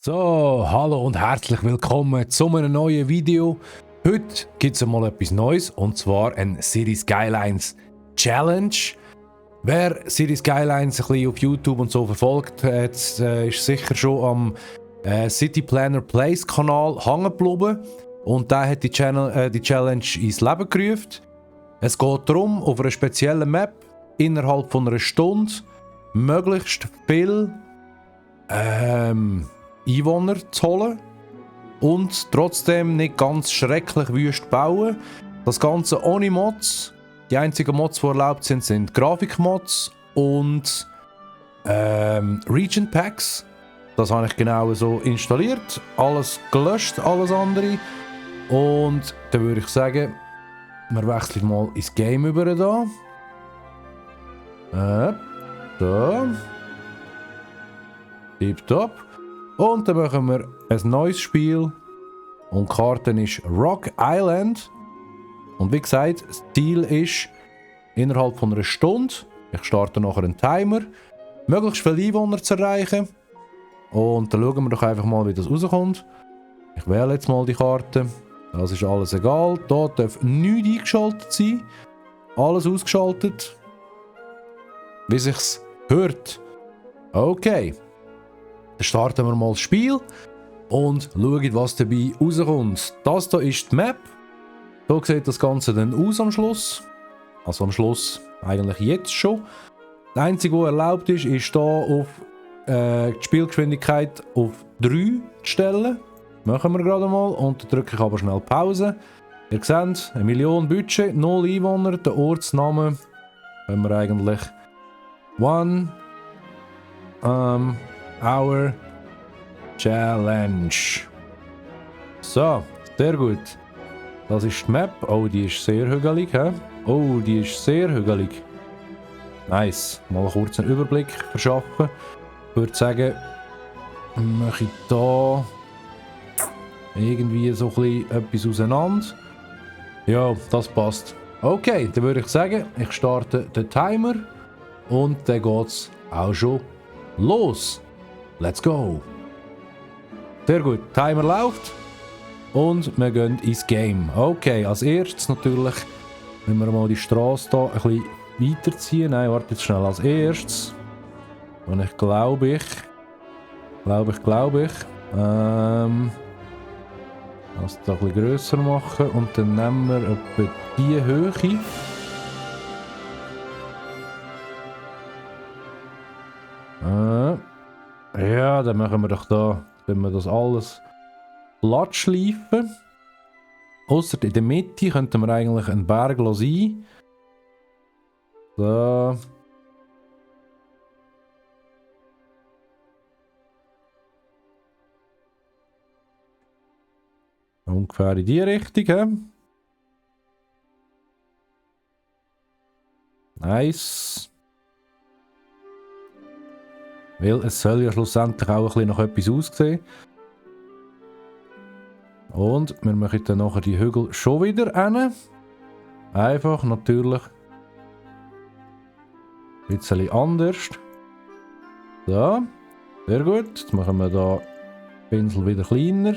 So, hallo und herzlich willkommen zu einem neuen Video. Heute gibt es mal etwas Neues und zwar ein Cities Skylines Challenge. Wer Cities Skylines ein bisschen auf YouTube und so verfolgt, ist sicher schon am City Planner Plays Kanal hängen geblieben und der hat die Challenge ins Leben gerufen. Es geht darum, auf einer speziellen Map innerhalb von einer Stunde möglichst viel Einwohner zu holen und trotzdem nicht ganz schrecklich wüst bauen. Das Ganze ohne Mods. Die einzigen Mods, die erlaubt sind, sind Grafikmods und Region Packs. Das habe ich genau so installiert. Alles gelöscht, alles andere. Und dann würde ich sagen, wir wechseln mal ins Game über da. Da. Tipptopp. Und dann machen wir ein neues Spiel. Und die Karte ist Rock Island. Und wie gesagt, das Ziel ist, innerhalb von einer Stunde, ich starte nachher einen Timer, möglichst viele Einwohner zu erreichen. Und dann schauen wir doch einfach mal, wie das rauskommt. Ich wähle jetzt mal die Karte. Das ist alles egal. Hier darf nichts eingeschaltet sein. Alles ausgeschaltet. Wie sich's hört. Okay. Dann starten wir mal das Spiel und schauen, was dabei rauskommt. Das hier ist die Map. So sieht das Ganze dann aus am Schluss. Also am Schluss eigentlich jetzt schon. Das Einzige, was erlaubt ist hier auf die Spielgeschwindigkeit auf 3 zu stellen. Machen wir gerade mal und dann drücke ich aber schnell Pause. Ihr seht, 1 Million Budget, 0 Einwohner, der Ortsname können wir eigentlich Our Challenge. So, sehr gut. Das ist die Map. Oh, die ist sehr hügelig. He? Oh, die ist sehr hügelig. Nice. Mal kurz einen Überblick verschaffen. Ich würde sagen, mache ich da irgendwie so ein bisschen etwas auseinander. Ja, das passt. Okay, dann würde ich sagen, ich starte den Timer und dann geht es auch schon los. Let's go! Sehr gut, Timer läuft und wir gehen ins Game. Okay, als erstes natürlich, wenn wir mal die Straße hier ein bisschen weiterziehen. Nein, warte jetzt schnell. Als erstes, und ich glaube, das da ein bisschen grösser machen und dann nehmen wir etwa die Höhe. Ja, dann machen wir doch da, wenn wir das alles glatt schleifen. Ausser in der Mitte könnten wir eigentlich einen Berg sein. So. Ungefähr in die Richtung. He? Nice. Weil es soll ja schlussendlich auch ein bisschen nach etwas aussehen. Und wir machen dann nachher die Hügel schon wieder hin. Einfach natürlich ein bisschen anders. So, sehr gut. Jetzt machen wir da den Pinsel wieder kleiner.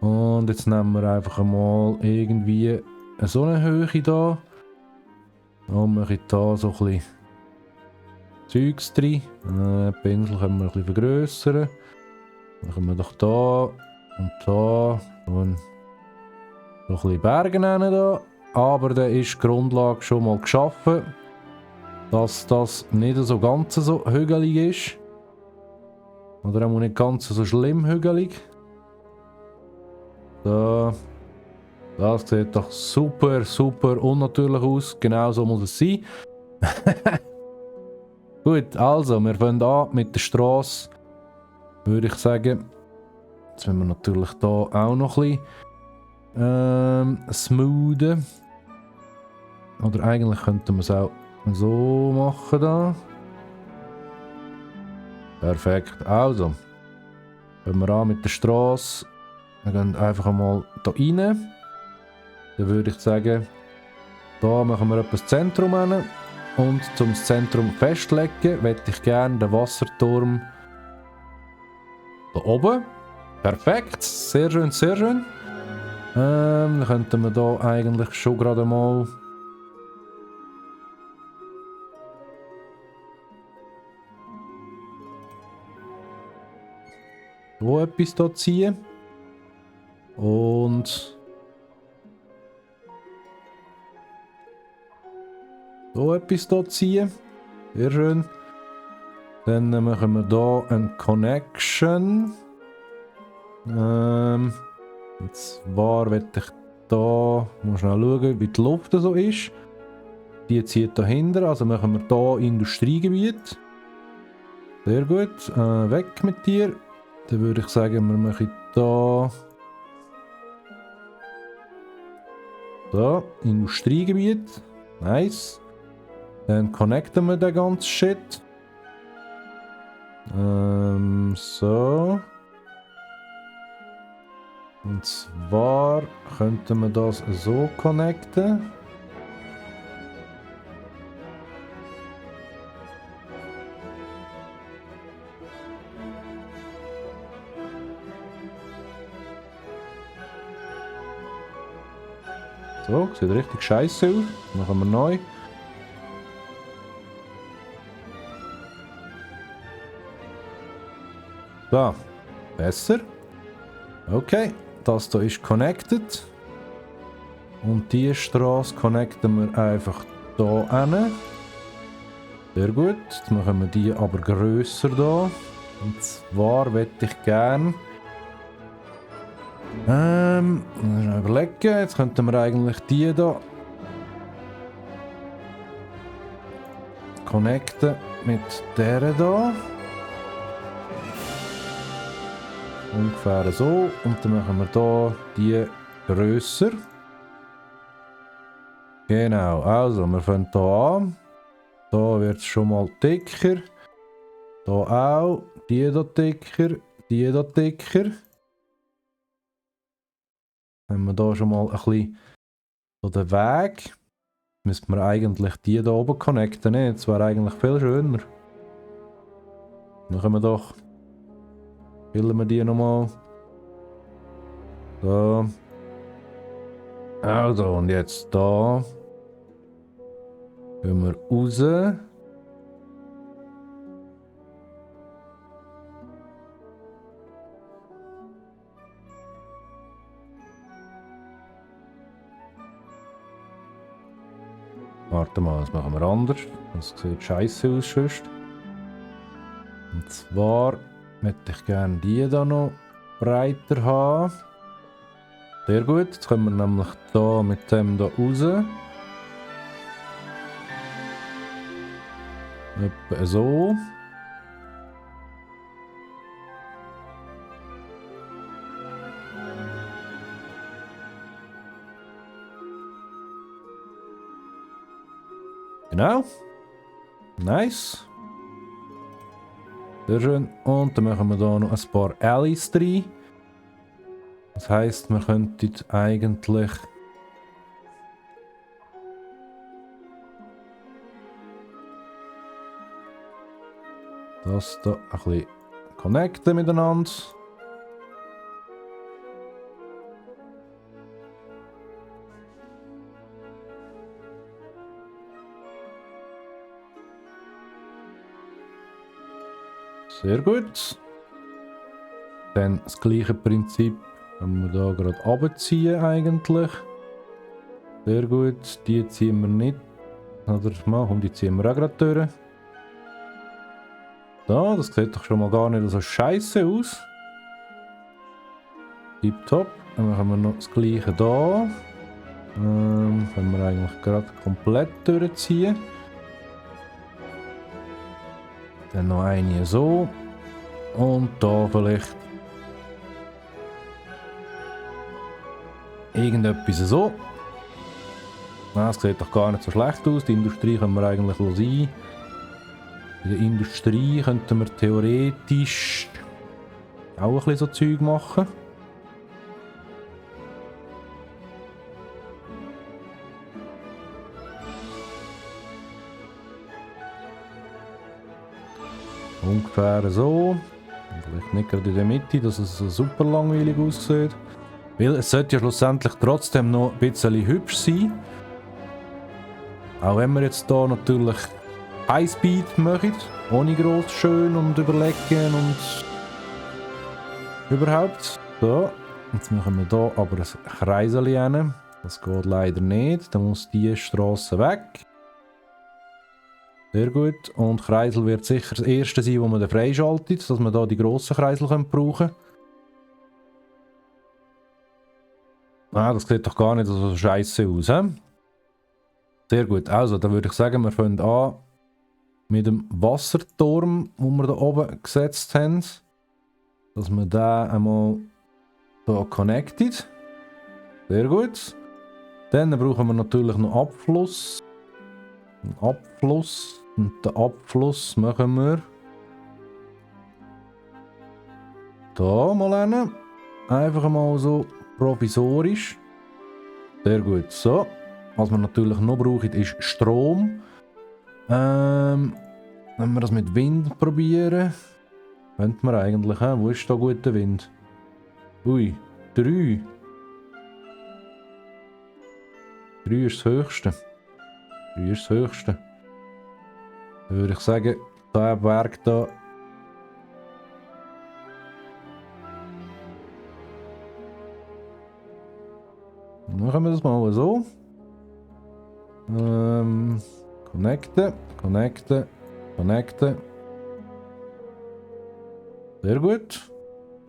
Und jetzt nehmen wir einfach mal irgendwie so eine Höhe da. Und machen da so ein bisschen Zeugs drin. Pinsel können wir ein bisschen vergrössern. Machen wir doch da und da. Und so ein bisschen Berge nennen da. Aber da ist die Grundlage schon mal geschaffen, dass das nicht so ganz so hügelig ist. Oder auch nicht ganz so schlimm hügelig. So. Das sieht doch super, super unnatürlich aus. Genau so muss es sein. Gut, also, wir fangen an mit der Straße. Würde ich sagen. Jetzt wollen wir natürlich hier auch noch ein bisschen smoothen. Oder eigentlich könnten wir es auch so machen da. Perfekt. Also, fangen wir an mit der Straße. Wir gehen einfach mal hier rein. Dann würde ich sagen, da machen wir etwas Zentrum hin. Und zum Zentrum festlegen, möchte ich gerne den Wasserturm hier oben. Perfekt, sehr schön, sehr schön. Dann könnten wir da eigentlich schon gerade mal so etwas hier ziehen. Und so etwas hier ziehen. Sehr schön. Dann machen wir hier eine Connection. Und zwar werde ich da mal schnell schauen, wie die Luft so ist. Die zieht dahinter, also machen wir hier Industriegebiet. Sehr gut, weg mit dir. Dann würde ich sagen, wir machen hier so, Industriegebiet. Nice. Dann connecten wir den ganzen Shit. So. Und zwar könnten wir das so connecten. So, sieht richtig scheiße aus. Machen wir neu. So, besser. Okay, das hier ist connected. Und diese Straße connecten wir einfach hier hin. Sehr gut, jetzt machen wir die aber grösser hier. Und zwar möchte ich gerne überlegen, jetzt könnten wir eigentlich die hier connecten mit der hier. Ungefähr so. Und dann machen wir hier die grösser. Genau, also wir fangen hier an. Da wird es schon mal dicker. Hier auch. Die hier dicker. Die hier dicker. Haben wir hier schon mal ein bisschen so den Weg. Müssten wir eigentlich die hier oben connecten. Ne? Das wäre eigentlich viel schöner. Dann können wir doch. Filmen wir die nochmal. So. Also, und jetzt da. Gehen wir raus. Warte mal, das machen wir anders. Das sieht scheiße aus sonst. Und zwar möchte ich gerne die da noch breiter haben. Sehr gut, jetzt können wir nämlich da mit dem da raus. Etwa so. Genau. Nice. Sehr schön. Und dann machen wir da noch ein paar Alleys rein. Das heisst, wir könnten eigentlich das da ein bisschen connecten miteinander. Sehr gut. Dann das gleiche Prinzip können wir da gerade runterziehen eigentlich. Sehr gut. Die ziehen wir nicht. Oder machen, die ziehen wir auch gerade durch. So, das sieht doch schon mal gar nicht so scheiße aus. Tipptopp. Dann machen wir noch das gleiche da. Können wir eigentlich gerade komplett durchziehen. Dann noch eine so. Und da vielleicht irgendetwas so. Das sieht doch gar nicht so schlecht aus. Die Industrie können wir eigentlich sein. In der Industrie könnten wir theoretisch auch ein bisschen so Zeug machen. Ungefähr so. Vielleicht nicht gerade in der Mitte, dass es so super langweilig aussieht. Weil es sollte ja schlussendlich trotzdem noch ein bisschen hübsch sein. Auch wenn wir jetzt hier natürlich Highspeed machen, ohne gross schön und überlegen und überhaupt. So, jetzt machen wir hier aber ein Kreisel hin. Das geht leider nicht, da muss die Straße weg. Sehr gut. Und Kreisel wird sicher das erste sein, wo man dann freischaltet, dass wir hier die grossen Kreisel brauchen können. Ah, das sieht doch gar nicht so scheiße aus, he? Sehr gut. Also, dann würde ich sagen, wir fangen an mit dem Wasserturm, den wir da oben gesetzt haben. Dass wir den einmal hier connected. Sehr gut. Dann brauchen wir natürlich noch Abfluss. Einen Abfluss. Und den Abfluss machen wir da mal hin. Einfach mal so provisorisch. Sehr gut. So. Was wir natürlich noch brauchen, ist Strom. Wenn wir das mit Wind probieren. Könnten wir eigentlich, wo ist da guter Wind? Ui, 3. 3 ist das höchste. 3 ist das höchste. Dann würde ich sagen, der Berg da. Machen wir das mal so. Connecten, connecten, connecten. Sehr gut.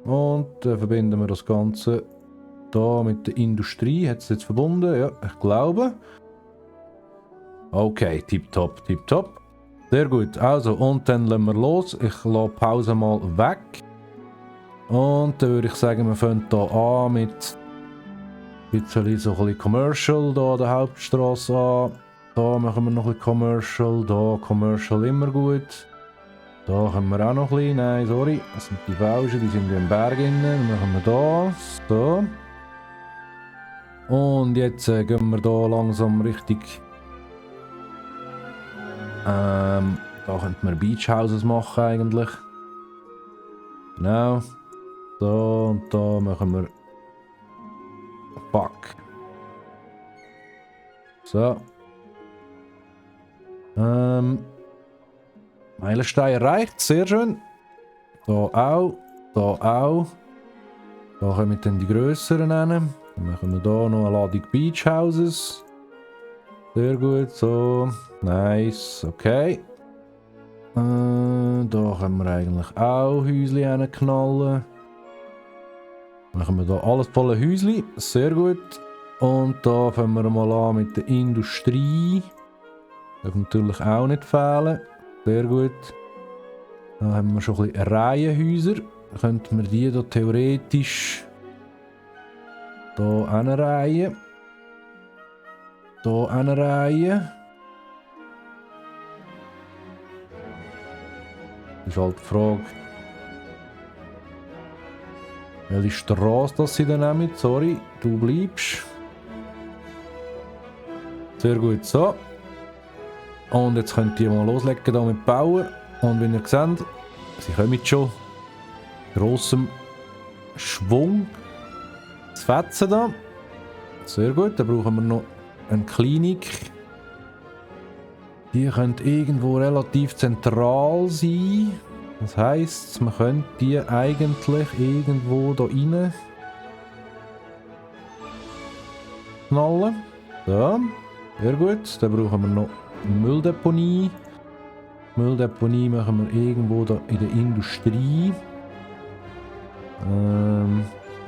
Und dann verbinden wir das Ganze da mit der Industrie. Hat es jetzt verbunden? Ja, ich glaube. Okay, tipptopp, tipptopp. Sehr gut. Also, und dann lassen wir los. Ich lasse Pause mal weg. Und dann würde ich sagen, wir fangen hier an mit ein bisschen Commercial da an der Hauptstraße an. Da machen wir noch ein bisschen Commercial. Da Commercial immer gut. Da haben wir auch noch ein bisschen. Nein, sorry. Das sind die Falschen, die sind im Berg innen. Dann machen wir da. So. Und jetzt gehen wir da langsam richtig. Da könnten wir Beach Houses machen eigentlich. Genau. So, und da machen wir. Fuck. So. Meilenstein erreicht, sehr schön. Da auch, da auch. Da kommen wir dann die grösseren hin. Dann machen wir hier noch eine Ladung Beach Houses. Sehr gut, so. Nice, okay. Da können wir eigentlich auch Häuschen hinknallen. Machen wir hier alles volle Häuschen, sehr gut. Und da fangen wir mal an mit der Industrie. Darf natürlich auch nicht fehlen. Sehr gut. Dann haben wir schon ein bisschen Reihenhäuser. Dann könnten wir die hier theoretisch hier hinreihen. Hier hinreihen. Das ist halt die Frage, welche Straße das sie dann nehmen. Sorry, du bleibst. Sehr gut, so. Und jetzt könnt ihr mal loslegen damit bauen. Und wie ihr seht, sie kommen schon mit grossem Schwung. Das Fetzen da. Sehr gut, dann brauchen wir noch eine Klinik. Die könnte irgendwo relativ zentral sein. Das heisst, man könnte die eigentlich irgendwo da rein knallen. So, sehr gut. Dann brauchen wir noch eine Mülldeponie. Mülldeponie machen wir irgendwo da in der Industrie.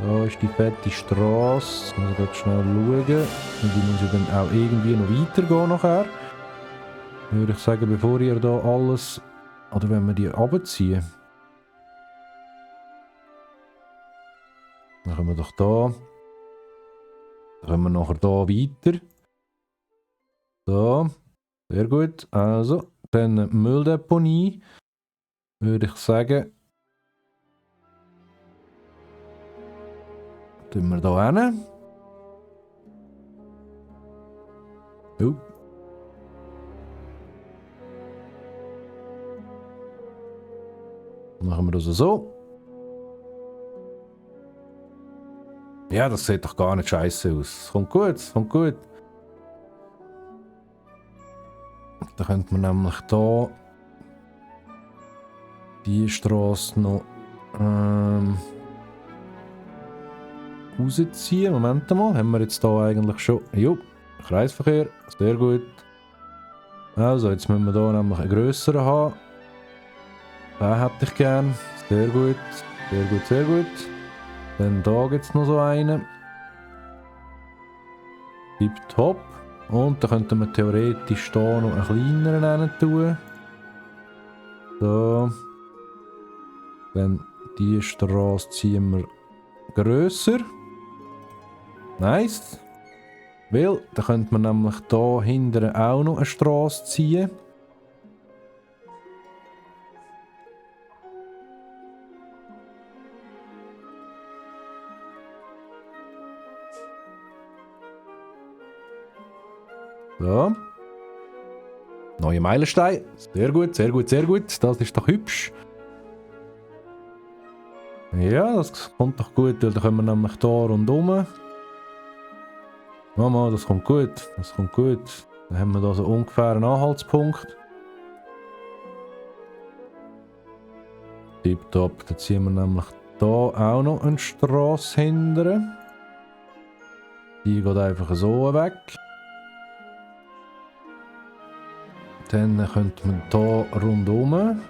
Da ist die fette Straße. Ich muss schnell schauen. Und die muss ja dann auch irgendwie noch weitergehen nachher. Würde ich sagen, bevor ihr da alles... Oder wenn wir die runterziehen. Dann kommen wir doch da. Dann kommen wir nachher da weiter. So. Sehr gut. Also, dann Mülldeponie. Würde ich sagen. Tun wir da hin. Oh. Machen wir das so. Ja, das sieht doch gar nicht scheiße aus. Es kommt gut, es kommt gut. Da könnte man nämlich hier die Straße noch rausziehen. Moment mal, haben wir jetzt hier eigentlich schon... Jo, Kreisverkehr, sehr gut. Also, jetzt müssen wir hier nämlich einen grösseren haben. Den hätte ich gern. Sehr gut, sehr gut, sehr gut. Dann da gibt es noch so einen. Tipptopp. Und da könnten wir theoretisch hier noch einen kleineren rein tun. So. Dann die Straße ziehen wir grösser. Nice. Weil, da könnte man nämlich hier hinten auch noch eine Straße ziehen. So. Neue Meilenstein. Sehr gut, sehr gut, sehr gut. Das ist doch hübsch. Ja, das kommt doch gut, weil da können wir nämlich hier rundherum. Mama, das kommt gut. Das kommt gut. Dann haben wir da so ungefähr einen Anhaltspunkt. Tipptopp. Dann ziehen wir nämlich hier auch noch eine Straße hinterher. Die geht einfach so weg. Dann könnte man hier rundherum.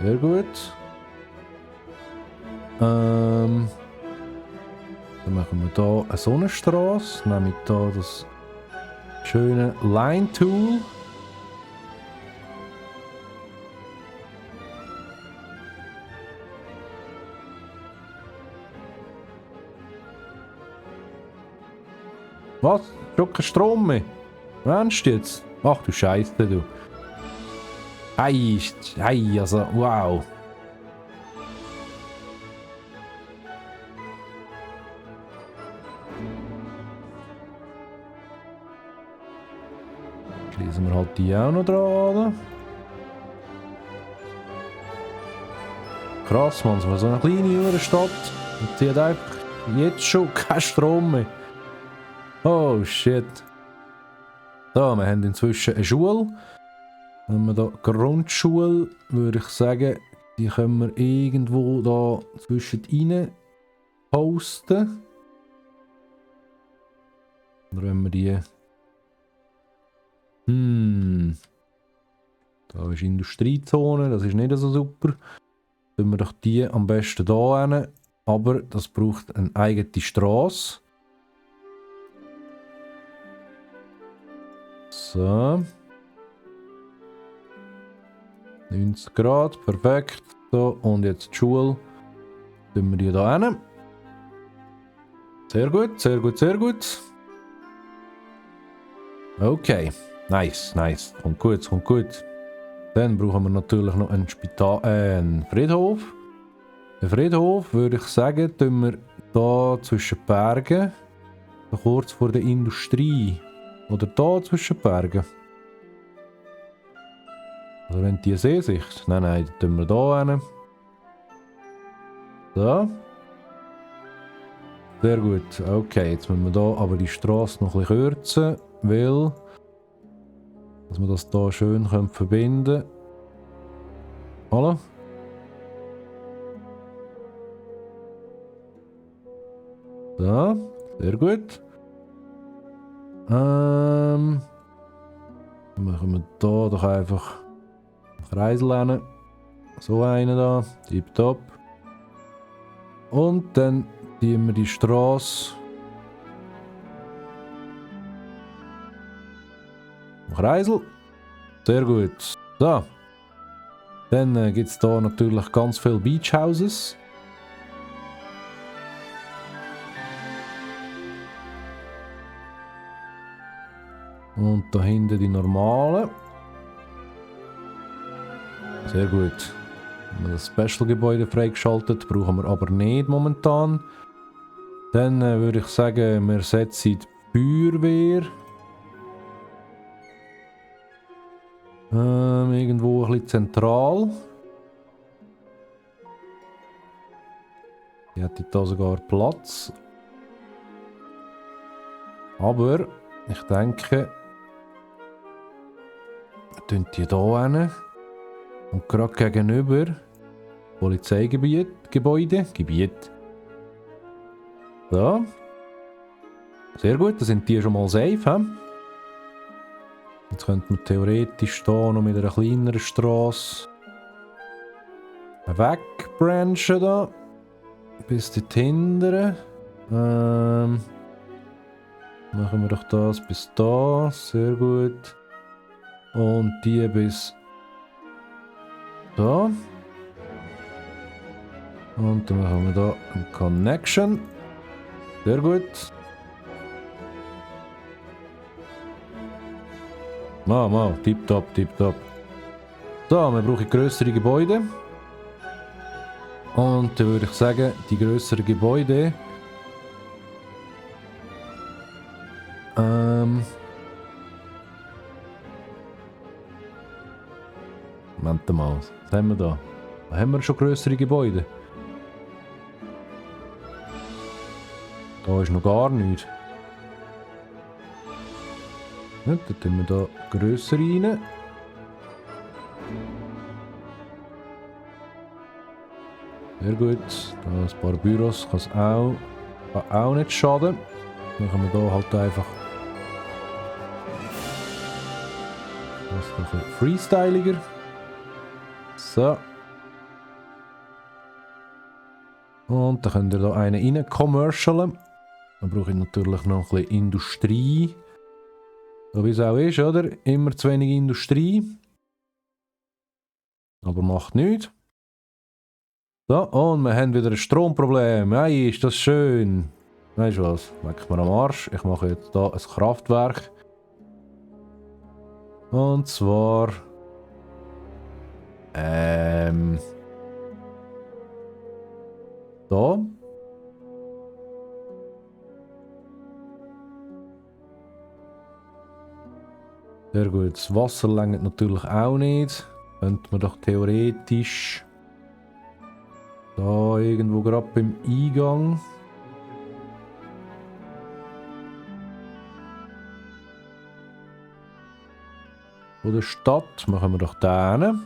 Sehr gut. Dann machen wir hier eine Sonnenstraße. Nehme ich hier das schöne Line Tool. Was? Schon kein Strom mehr? Meinst du jetzt? Ach du Scheiße, du. Ei, also, wow. Schließen wir halt die auch noch dran. Krass, man, so eine kleine jüngere Stadt. Und die hat einfach jetzt schon keinen Strom mehr. Oh shit. So, wir haben inzwischen eine Schule. Wenn wir da Grundschule, würde ich sagen, die können wir irgendwo da zwischen rein posten. Oder wenn wir die... Da ist Industriezone, das ist nicht so super. Tun wir doch die am besten hier hin. Aber das braucht eine eigene Straße. So. 90 Grad, perfekt. So, und jetzt die Schule. Tun wir die hier hin. Sehr gut, sehr gut, sehr gut. Okay, nice, nice. Kommt gut, kommt gut. Dann brauchen wir natürlich noch einen einen Friedhof. Den Friedhof würde ich sagen, tun wir hier zwischen Bergen. So kurz vor der Industrie. Oder hier zwischen Bergen. Oder wenn die Seesicht. Nein, nein, die tun wir hier hin. So. Sehr gut. Okay, jetzt müssen wir hier aber die Straße noch ein bisschen kürzen, weil dass wir das hier schön verbinden können. Hallo? So, sehr gut. Dann machen wir hier doch einfach einen Kreisel hin. So einen da, tipptopp. Und dann ziehen wir die Straße im Kreisel. Sehr gut. So. Dann gibt es hier natürlich ganz viele Beachhouses. Und da hinten die normalen. Sehr gut. Wenn wir das Special-Gebäude freigeschaltet, brauchen wir aber nicht momentan. Dann würde ich sagen, wir setzen die Feuerwehr. Irgendwo ein bisschen zentral. Die hätte da sogar Platz. Aber ich denke, wir tun die hier hin. Und gerade gegenüber Polizeigebäude. So. Sehr gut, da sind die schon mal safe. He? Jetzt könnte man theoretisch hier noch mit einer kleineren Straße wegbranchen da. Bis dorthin. Machen wir doch das bis da. Sehr gut. Und die bis da. Und dann machen wir da eine Connection. Sehr gut. Tipptopp, tipptopp. So, wir brauchen grössere Gebäude. Und dann würde ich sagen, die grösseren Gebäude. Moment mal, was haben wir da? Haben wir schon grössere Gebäude? Da ist noch gar nichts. Ja, dann tun wir da grössere rein. Sehr gut. Da ein paar Büros kann auch nicht schaden. Machen wir da halt einfach das ist ein bisschen freestyliger. So. Und dann könnt ihr da einen rein commercialen. Dann brauche ich natürlich noch ein bisschen Industrie. So wie es auch ist, oder? Immer zu wenig Industrie. Aber macht nichts. So, und wir haben wieder ein Stromproblem. Hey, ist das schön. Weißt du was? Leck mir am Arsch. Ich mache jetzt hier ein Kraftwerk. Und zwar... da. Sehr gut. Das Wasser reicht natürlich auch nicht. Könnte man doch theoretisch da irgendwo gerade beim Eingang. Von der Stadt machen wir doch da hin.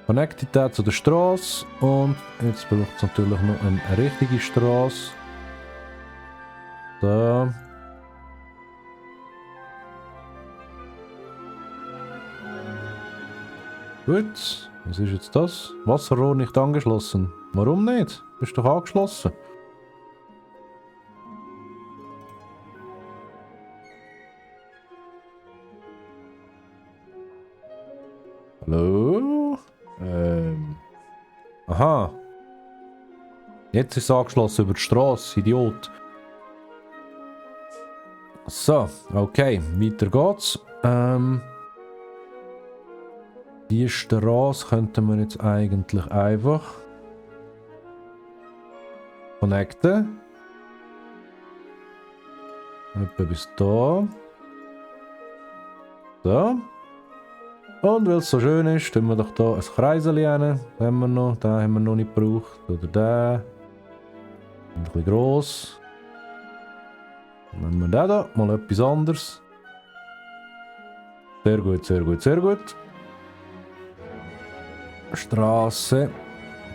Connected zu der Straße. Und jetzt braucht es natürlich noch eine richtige Straße. So. Gut, was ist jetzt das? Wasserrohr nicht angeschlossen. Warum nicht? Ist doch angeschlossen. Hallo? Aha. Jetzt ist es angeschlossen über die Straße, Idiot. So, okay, weiter geht's. Die Straße könnte man jetzt eigentlich einfach connecten. Etwa bis da. So. Und weil es so schön ist, tun wir doch hier ein Kreisel rein. Den haben wir noch, den haben wir noch nicht gebraucht. Oder den. Ein bisschen gross. Dann nehmen wir den da, mal etwas anderes. Sehr gut, sehr gut, sehr gut. Straße.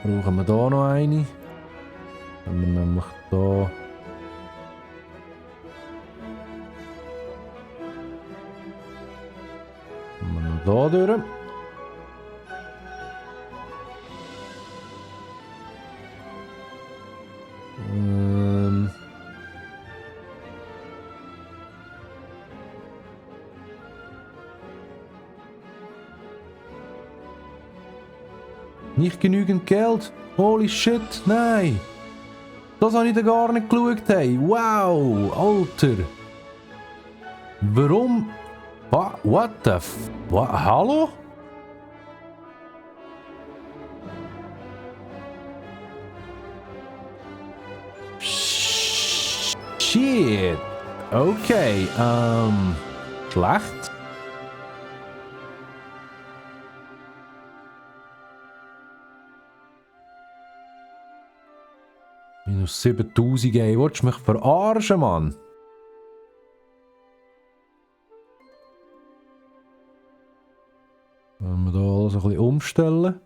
Brauchen wir hier noch eine. Dann haben wir nämlich hier. Da durch. Nicht genügend Geld? Holy shit, nein! Das habe ich da gar nicht geschaut, hey. Wow, Alter! Warum? What the f... What? Hallo? Shit! Okay, schlecht. Minus 7000, ey. Willst du mich verarschen, Mann? Wenn wir hier alles ein bisschen umstellen.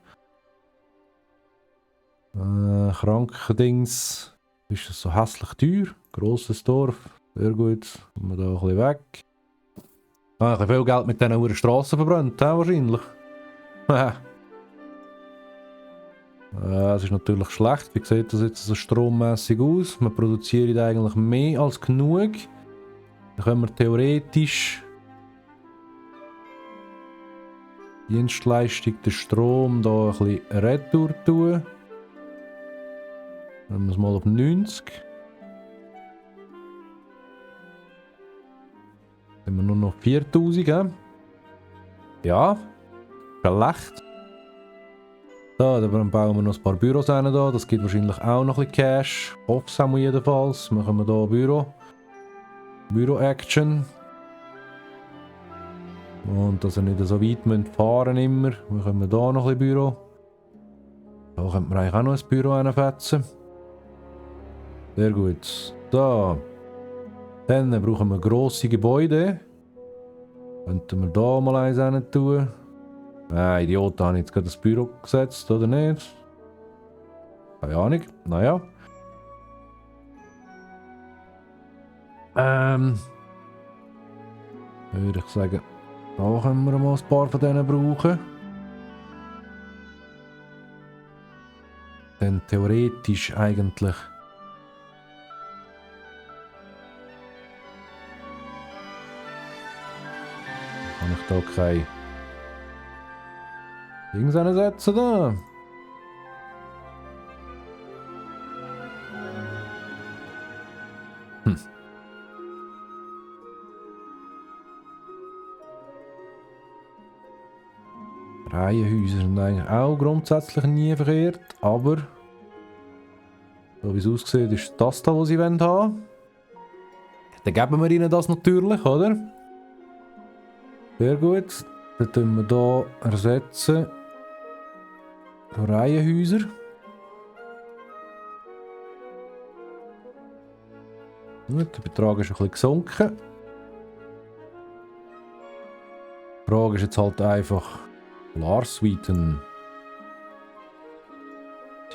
Krankendings. Ist das so hässlich teuer? Grosses Dorf. Sehr gut. Kommen wir da ein bisschen weg. Ah, ich habe viel Geld mit diesen Strassen verbrannt, wahrscheinlich. Es ist natürlich schlecht. Wie sieht das jetzt so strommässig aus? Wir produzieren eigentlich mehr als genug. Dann können wir theoretisch Dienstleistung, den Strom hier ein bisschen retour tun. Nehmen wir es mal auf 90. Dann haben wir nur noch 4000. Ja, schlecht. Da, dann bauen wir noch ein paar Büros rein. Da. Das gibt wahrscheinlich auch noch ein bisschen Cash. Hoffe es jedenfalls. Machen wir hier Büro. Büro-Action. Und dass wir nicht so weit fahren müssen immer. Wir können hier noch ein bisschen Büro. Da könnte man eigentlich auch noch ein Büro reinfetzen. Sehr gut. So. Dann brauchen wir grosse Gebäude. Könnten wir da mal eins rein tun. Idiot, habe ich jetzt gerade das Büro gesetzt, oder nicht? Keine Ahnung. Naja. Würde ich sagen, da können wir mal ein paar von denen brauchen. Dann theoretisch eigentlich. Kann ich da keine Dings einsetzen da? Reihenhäuser sind eigentlich auch grundsätzlich nie verkehrt, aber so wie es aussieht, ist das da, was sie haben wollen. Dann geben wir ihnen das natürlich, oder? Sehr gut. Dann tun wir hier ersetzen. So Reihenhäuser. Gut, der Betrag ist ein bisschen gesunken. Die Frage ist jetzt halt einfach Polarsuiten.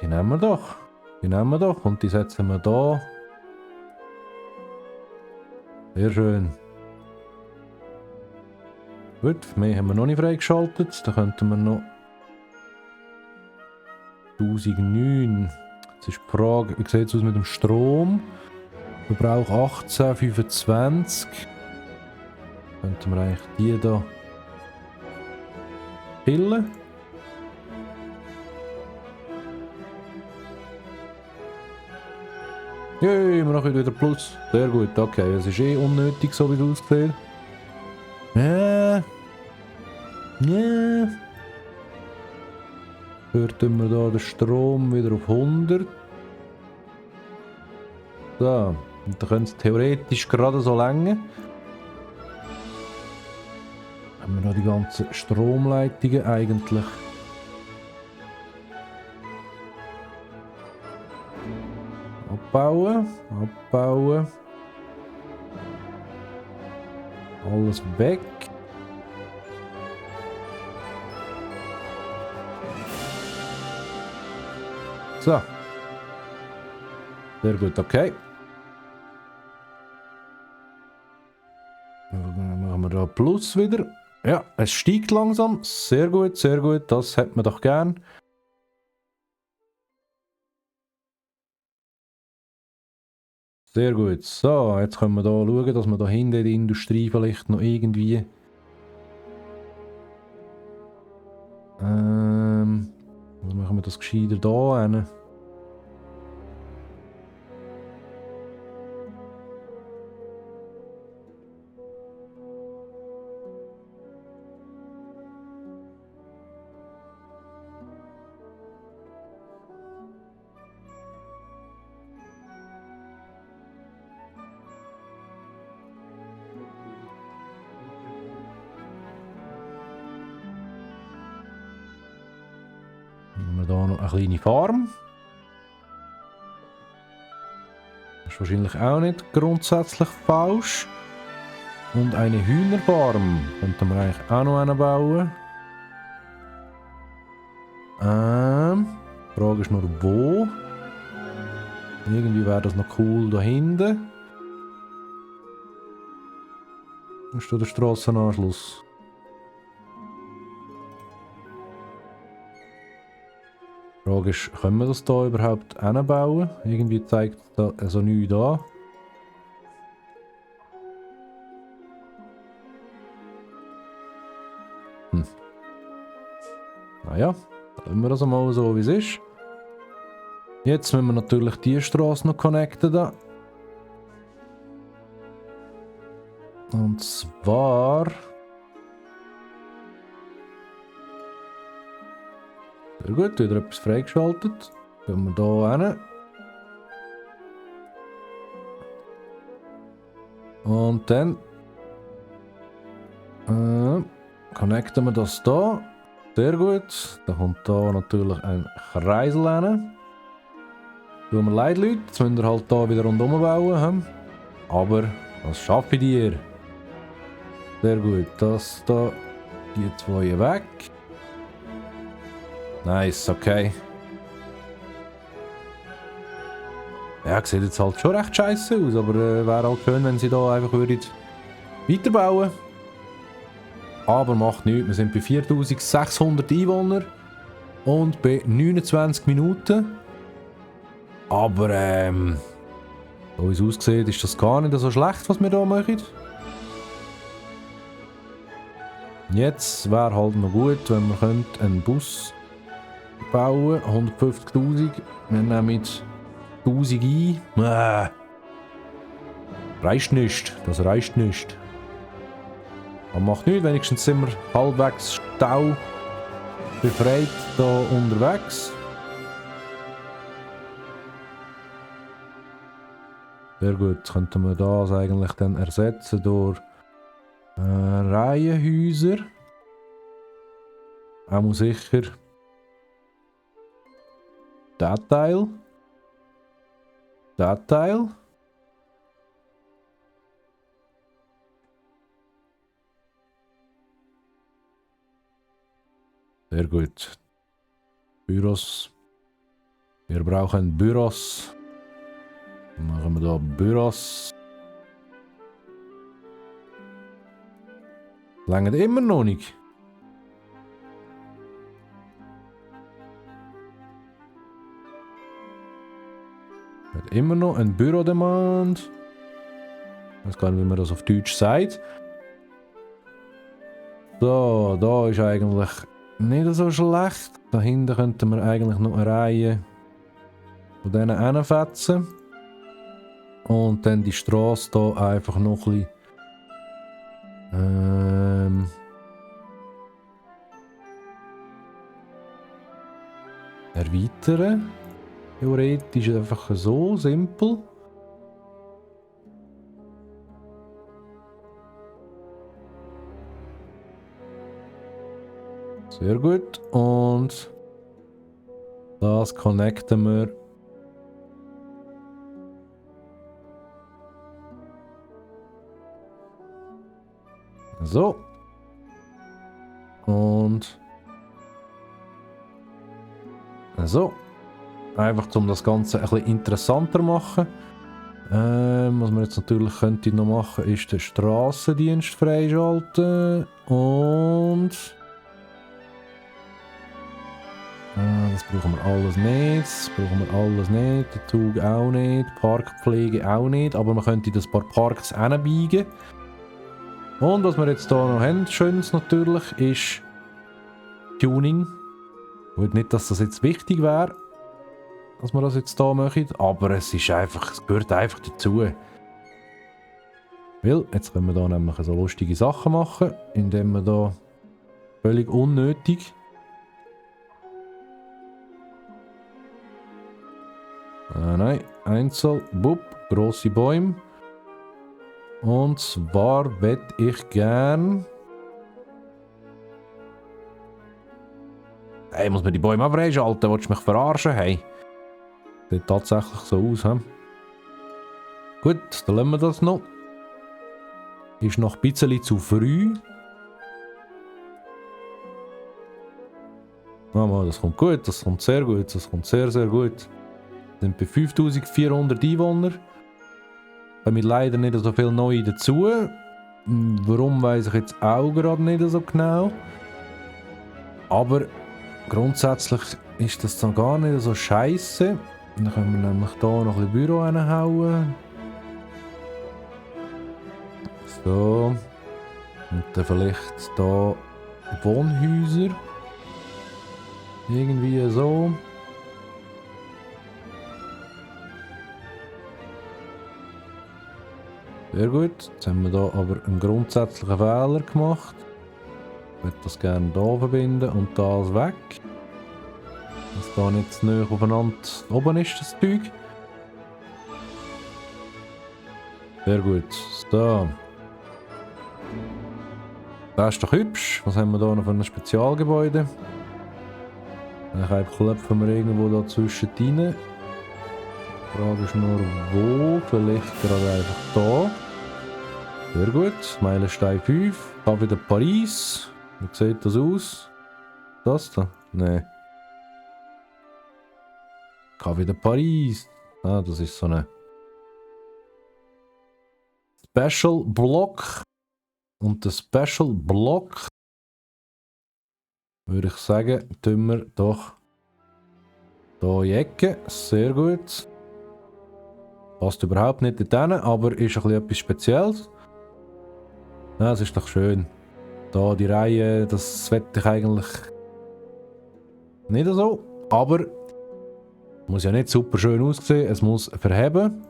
Die nehmen wir doch. Die nehmen wir doch und die setzen wir da. Sehr schön. Gut, mehr haben wir noch nicht freigeschaltet. Da könnten wir noch 1009. Jetzt ist die Frage, wie sieht es aus mit dem Strom? Verbrauch 1825. Könnten wir eigentlich die da pillen? Yay, wir machen wieder Plus. Sehr gut, okay. Es ist eh unnötig, so wie es aussieht. Ja. Hörten wir da den Strom wieder auf 100. So, und da können es theoretisch gerade so länger. Haben wir da die ganzen Stromleitungen eigentlich. Abbauen, abbauen. Alles weg. So. Sehr gut, okay. Dann machen wir da Plus wieder. Ja, es steigt langsam. Sehr gut, das hat man doch gern. Sehr gut. So, jetzt können wir da schauen, dass wir da hinten in der Industrie vielleicht noch irgendwie... was machen wir das gescheiter da hin? Haben wir da noch eine kleine Farm. ist wahrscheinlich auch nicht grundsätzlich falsch. Und eine Hühnerfarm könnten wir eigentlich auch noch bauen. Die Frage ist nur, wo? Irgendwie wäre das noch cool da hinten. Ist da der Strassenanschluss? Die Frage ist, können wir das hier überhaupt hinbauen? Irgendwie zeigt da also nichts an. Naja, lassen wir das einmal so, wie es ist. Jetzt müssen wir natürlich die Straße noch connecten da. Und zwar... Sehr gut, wieder etwas freigeschaltet. Gehen wir hier hin. Und dann... connecten wir das hier. Sehr gut. Dann kommt hier natürlich ein Kreisel hin. Tut mir leid, Leute. Jetzt müsst ihr halt hier wieder rundherum bauen. Aber das schaffe ich dir. Sehr gut. Das da. Die zwei weg. Nice, okay. Ja, sieht jetzt halt schon recht scheiße aus. Aber wäre halt schön, wenn sie da einfach weiterbauen würden. Aber macht nichts, wir sind bei 4600 Einwohnern und bei 29 Minuten. Aber so wie es aussieht, ist das gar nicht so schlecht, was wir hier machen. Jetzt wäre halt noch gut, wenn wir einen Bus bauen könnten. 150'000. Wir nehmen 1000 ein. Reicht nicht, das reicht nicht. Aber macht nichts, wenigstens sind wir halbwegs Stau befreit hier unterwegs. Sehr gut, jetzt könnten wir das eigentlich dann ersetzen durch Reihenhäuser. Auch sicher das Teil. Das Teil. Sehr gut. Büros. Wir brauchen Büros. Dann machen wir da Büros. Lange immer noch nicht. Hat immer noch ein Bürodemand. Ich weiß gar nicht, wie man das auf Deutsch sagt. So, da ist eigentlich nicht so schlecht. Dahinter könnten wir eigentlich noch eine Reihe von denen hinfetzen. Und dann die Straße hier einfach noch ein bisschen erweitern. Theoretisch einfach so simpel. Sehr gut. Und das connecten wir. So. Und so. Einfach um das Ganze ein bisschen interessanter zu machen. Was man jetzt natürlich könnte noch machen, ist den Strassendienst freischalten. Und das brauchen wir alles nicht. Das brauchen wir alles nicht. Der Zug auch nicht. Parkpflege auch nicht. Aber man könnte das paar Parks hinbiegen. Und was wir jetzt hier noch haben, schönes natürlich, ist Tuning. Ich will nicht, dass das jetzt wichtig wäre, dass wir das jetzt hier machen, aber es gehört einfach dazu. Weil, jetzt können wir hier nämlich so lustige Sachen machen, indem wir hier völlig unnötig nein, Einzel, bup, grosse Bäume. Und zwar hätte ich gern... Hey, muss man die Bäume auch freischalten? Willst du mich verarschen? Hey. Sieht tatsächlich so aus, he? Gut, dann lassen wir das noch. Ist noch ein bisschen zu früh. Mal, das kommt gut, das kommt sehr gut, das kommt sehr, sehr gut. Wir sind bei 5400 Einwohner. Haben wir leider nicht so viele neue dazu. Warum, weiß ich jetzt auch gerade nicht so genau. Aber grundsätzlich ist das dann gar nicht so scheiße. Dann können wir nämlich hier noch ein bisschen Büro reinhauen. So. Und dann vielleicht hier Wohnhäuser. Irgendwie so. Sehr gut. Jetzt haben wir hier aber einen grundsätzlichen Fehler gemacht. Ich würde das gerne hier verbinden und das weg. Dass da nicht zu nahe aufeinander oben ist, das Zeug. Sehr gut. So. Das ist doch hübsch. Was haben wir hier noch für ein Spezialgebäude? Dann klopfen wir irgendwo da zwischen rein. Die Frage ist nur, wo? Vielleicht gerade einfach da. Sehr gut. Meilenstein 5. Café de Paris. Wie sieht das aus? Das da? Nein. Café de Paris. Ah, das ist so eine Special Block. Und der Special Block, würde ich sagen, tun wir doch hier in die Ecke. Sehr gut. Passt überhaupt nicht dorthin, aber ist ein bisschen etwas Spezielles. Ja, das ist doch schön. Da die Reihe, das wette ich eigentlich nicht so. Aber muss ja nicht super schön aussehen, es muss verheben.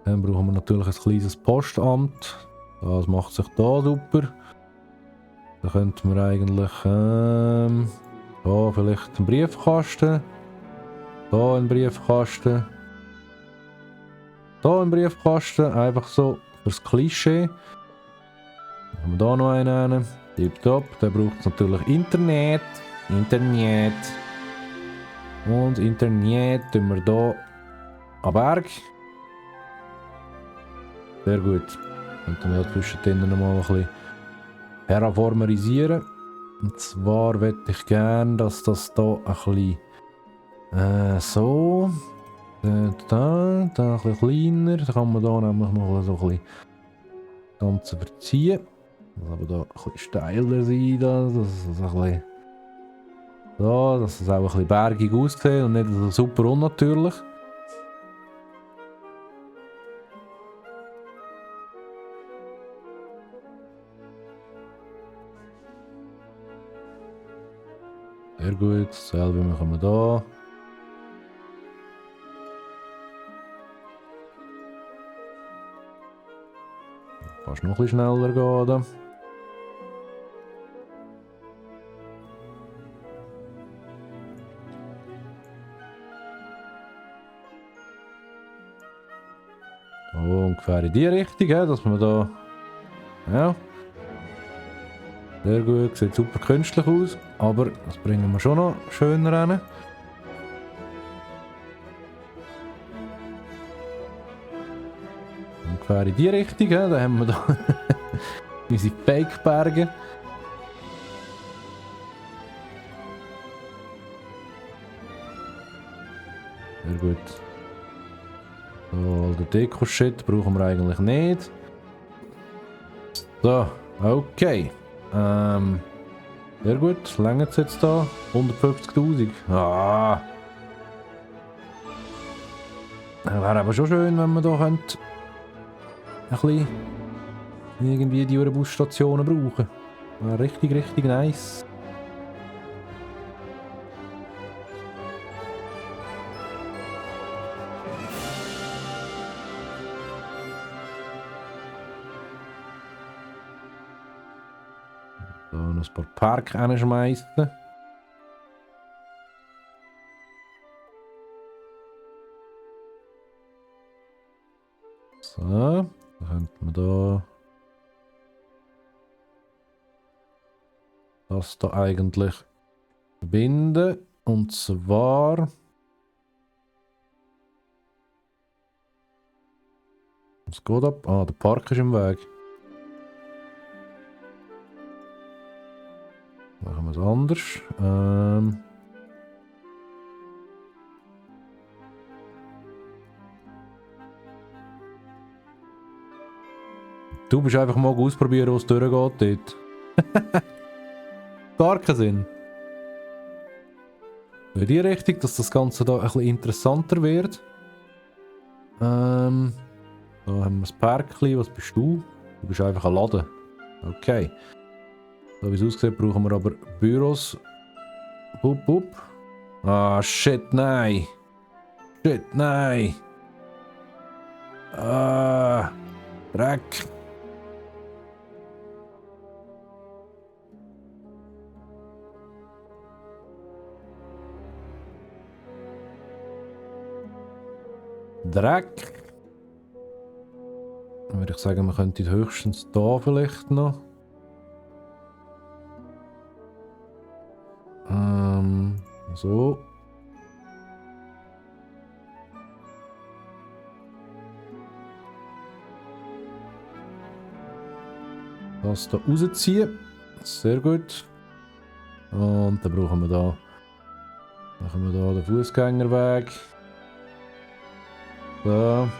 Dann brauchen wir natürlich ein kleines Postamt. Das macht sich da super. Da könnten wir eigentlich da vielleicht einen Briefkasten. Da einen Briefkasten. Da einen Briefkasten. Einfach so fürs Klischee. Dann haben wir da noch einen. Tipptopp. Da braucht es natürlich Internet. Internet. Und Internet tun wir hier am Berg. Sehr gut. Könnten wir zwischendrin noch mal ein bisschen paraformerisieren. Und zwar möchte ich gerne, dass das hier ein bisschen so. Da ein bisschen kleiner. Da kann man da nämlich noch so ein bisschen das Ganze verziehen. Das aber da ein bisschen steiler sein. Dass es ein bisschen so, dass es auch ein bisschen bergig aussieht und nicht so super unnatürlich. Sehr gut, dasselbe machen wir da. Fast noch ein bisschen schneller gehen. Da. Ungefähr in die Richtung, dass wir da. Ja. Sehr gut, sieht super künstlich aus, aber das bringen wir schon noch schöner rein. Ungefähr in die Richtung, da haben wir da unsere Fake-Berge. Sehr gut. So, der Deko-Shit brauchen wir eigentlich nicht. So, okay. Sehr gut, längert es jetzt da? 150.000. Ah! Wäre aber schon schön, wenn man da könnte ein bisschen irgendwie die Busstationen brauchen. Wäre richtig, richtig nice. So, noch ein paar Park reinschmeißen. So, dann könnten wir da das da eigentlich verbinden. Und zwar Was geht ab? Ah, der Park ist im Weg. Machen wir es anders. Du bist einfach mal ausprobieren, was durchgeht dort. Gar keinen Sinn. In die Richtung, dass das Ganze da ein bisschen interessanter wird. Da haben wir das Parkli. Was bist du? Du bist einfach ein Laden. Okay. So wie es aussieht, brauchen wir aber Büros. Bup, bup. Ah, shit, nein. Shit, nein. Ah, Dreck. Dreck. Dann würde ich sagen, wir könnten höchstens da vielleicht noch. So. Das da rausziehen. Sehr gut. Und dann brauchen wir da. Machen wir da den Fußgängerweg. So. Dann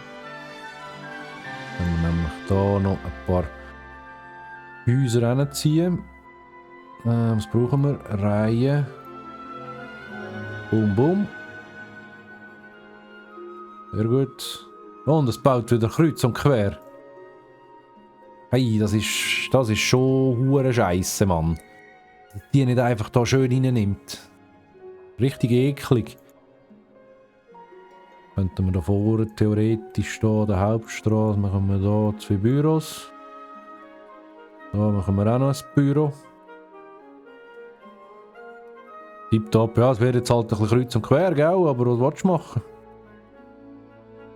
können wir nämlich da noch ein paar Häuser hinziehen. Was brauchen wir? Reihen. Boom, boom. Sehr gut. Und es baut wieder kreuz und quer. Hey, das ist schon hure Scheisse, Mann. Die nicht einfach da schön reinnimmt. Richtig eklig. Könnten wir da vorne theoretisch da der Hauptstraße machen wir da 2 Büros. Da machen wir auch noch ein Büro. Tipptopp, ja, es wird jetzt halt ein bisschen kreuz und quer, gell? Aber was willst du machen?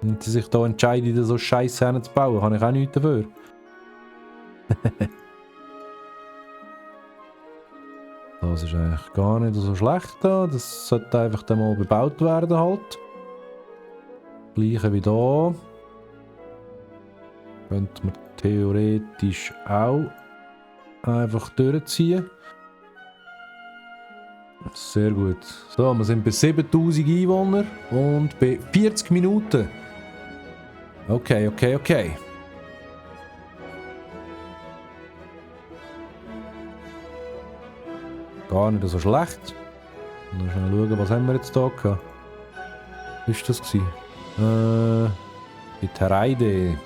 Wenn sie sich da entscheiden, so Scheiße hinzubauen, habe ich auch nichts dafür. Das ist eigentlich gar nicht so schlecht da. Das sollte einfach dann mal bebaut werden halt. Gleiche wie da. Könnte man theoretisch auch einfach durchziehen. Sehr gut. So, wir sind bei 7000 Einwohnern und bei 40 Minuten. Okay, okay, okay. Gar nicht so schlecht. Mal schnell schauen, was haben wir jetzt hier gehabt. Was war das? Die Tereide.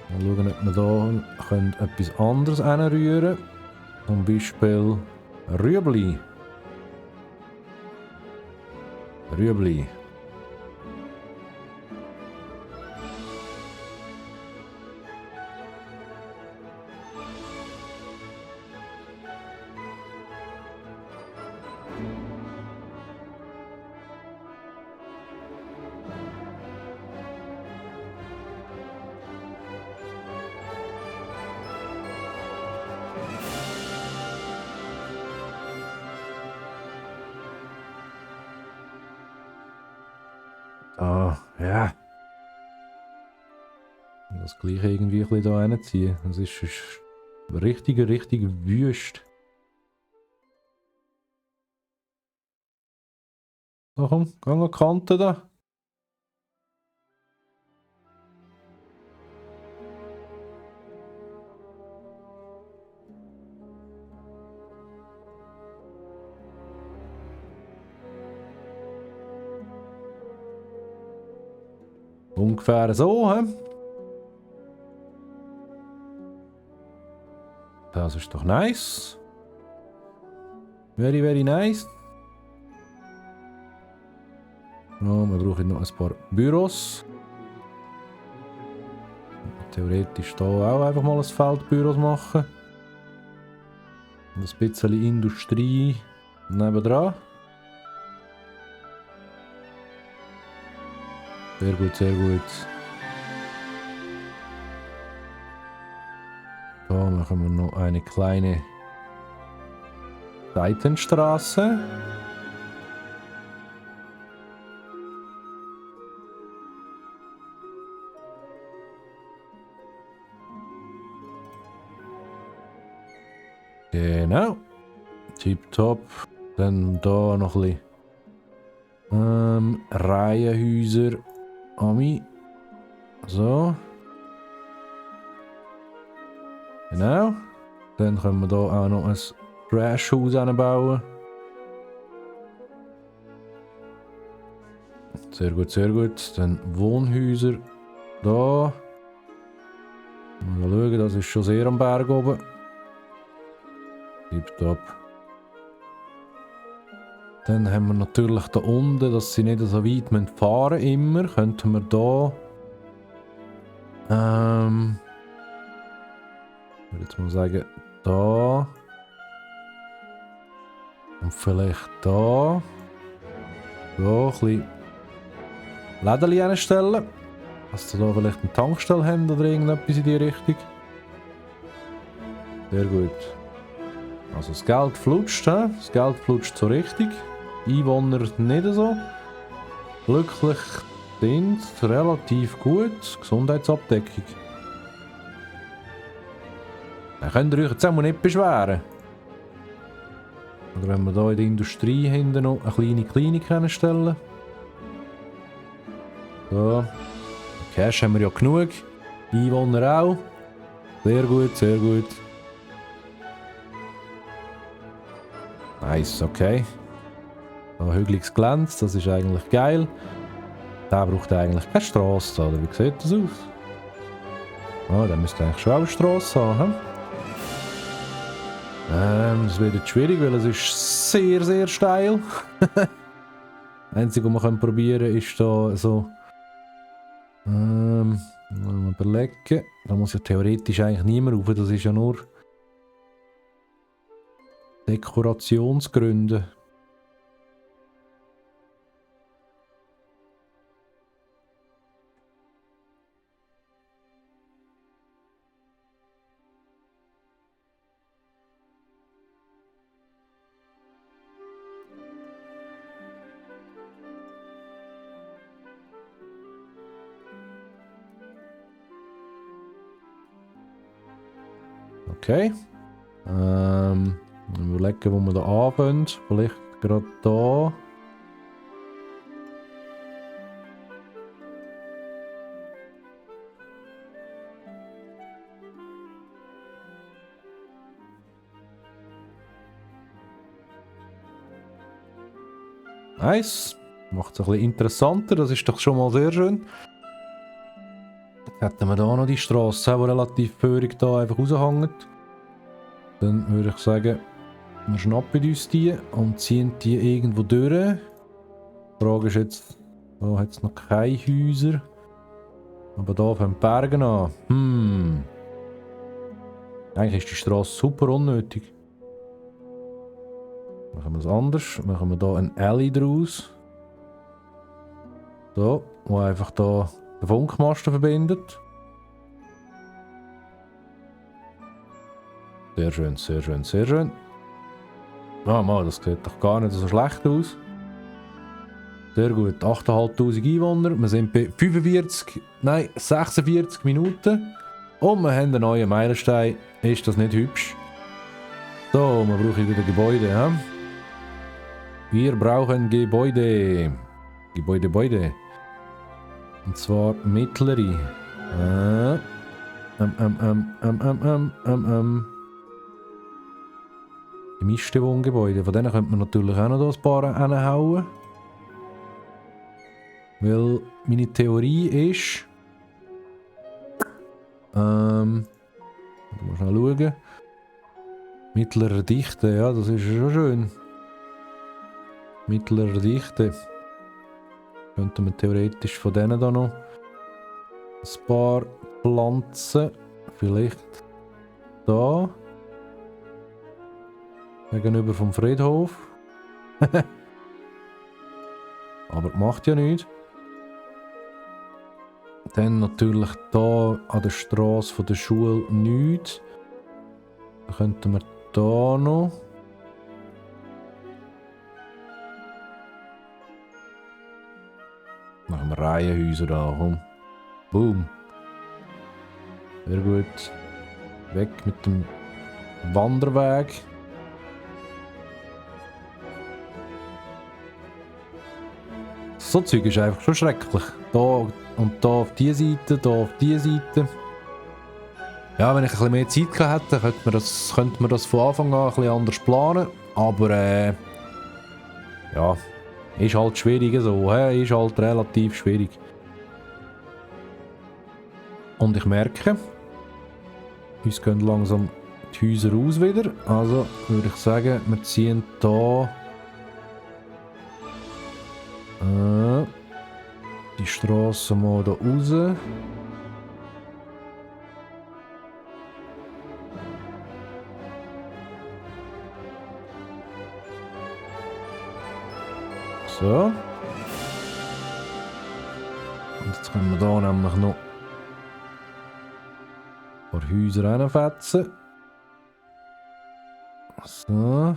Mal schauen, ob wir da etwas anderes hinrühren können. Zum Beispiel Rüebli. Rüebli. Ah, ja. Das gleiche irgendwie ein bisschen da reinziehen. Das ist richtig wüst. So komm, geh an die Kante da. Ungefähr so, hä? Das ist doch nice. Very nice. Ja, wir brauchen noch ein paar Büros. Theoretisch hier auch einfach mal ein Feld Büros machen. Und ein bisschen Industrie nebendran. Sehr gut, sehr gut. Da machen wir noch eine kleine Seitenstraße. Genau. Tipptopp. Dann da noch ein bisschen Reihenhäuser. Ami. So. Genau. Dann können wir hier auch noch ein Trash-Haus anbauen. Sehr gut, sehr gut. Dann Wohnhäuser. Da. Mal schauen, das ist schon sehr am Berg oben. Tipptopp. Dann haben wir natürlich da unten, dass sie nicht so weit fahren müssen, immer. Könnten wir da. Ich würde jetzt mal sagen, da. Und vielleicht da. So, ein bisschen Läden anstellen. Dass sie da vielleicht eine Tankstelle haben oder irgendetwas in die Richtung. Sehr gut. Also das Geld flutscht, he? Das Geld flutscht so richtig. Einwohner nicht so. Glücklich sind relativ gut. Gesundheitsabdeckung. Dann könnt ihr euch jetzt auch nicht beschweren. Oder wenn wir hier in der Industrie hinten noch eine kleine Klinik stellen. So. Cash haben wir ja genug. Einwohner auch. Sehr gut, sehr gut. Nice, okay. Da hügeliges Glänz, das ist eigentlich geil. Der braucht eigentlich keine Straße, oder wie sieht das aus? Ah, der müsste eigentlich schon auch eine Straße haben. Das wird jetzt schwierig, weil es ist sehr, sehr steil. Das Einzige, was wir probieren können, ist da so. Mal überlegen. Da muss ja theoretisch eigentlich niemand rauf, das ist ja nur Dekorationsgründe. Okay. Überlegen, wo wir da anfangen. Vielleicht gerade da. Nice. Macht es ein bisschen interessanter. Das ist doch schon mal sehr schön. Jetzt hätten wir da noch die Straße, die relativ föhrig da einfach raushängt. Dann würde ich sagen, wir schnappen uns die und ziehen die irgendwo durch. Die Frage ist jetzt, da hat es noch keine Häuser. Aber da fangen die Berge an. Eigentlich ist die Straße super unnötig. Machen wir es anders. Machen wir hier ein Alley draus. So, wo einfach da den Funkmasten verbindet. Sehr schön, sehr schön, sehr schön. Ah, Mann, das sieht doch gar nicht so schlecht aus. Sehr gut, 8'500 Einwohner. Wir sind bei 46 Minuten. Und wir haben einen neuen Meilenstein. Ist das nicht hübsch? So, wir brauchen wieder Gebäude. Ja? Wir brauchen Gebäude. Gebäude. Und zwar mittlere. Gemischte Wohngebäude. Von denen könnte man natürlich auch noch ein paar reinhauen. Weil meine Theorie ist. Mal schnell schauen. Mittlere Dichte, ja, das ist schon schön. Mittlere Dichte. Könnte man theoretisch von denen da noch ein paar pflanzen. Vielleicht da. Gegenüber vom Friedhof. Aber macht ja nichts. Dann natürlich da an der Straße von der Schule nichts. Da könnten wir da noch. Machen wir Reihenhäuser da, komm. Boom. Sehr gut. Weg mit dem Wanderweg. So Zeug ist einfach schon schrecklich. Da und da auf diese Seite, da auf diese Seite. Ja, wenn ich ein bisschen mehr Zeit gehabt hätte, könnte man das von Anfang an ein bisschen anders planen. Aber ja, ist halt schwierig so. Ist halt relativ schwierig. Und ich merke, uns gehen langsam die Häuser aus wieder. Also würde ich sagen, wir ziehen hier die Straße mal da raus. So. Und jetzt können wir hier nämlich noch ein paar Häuser reinfetzen. So.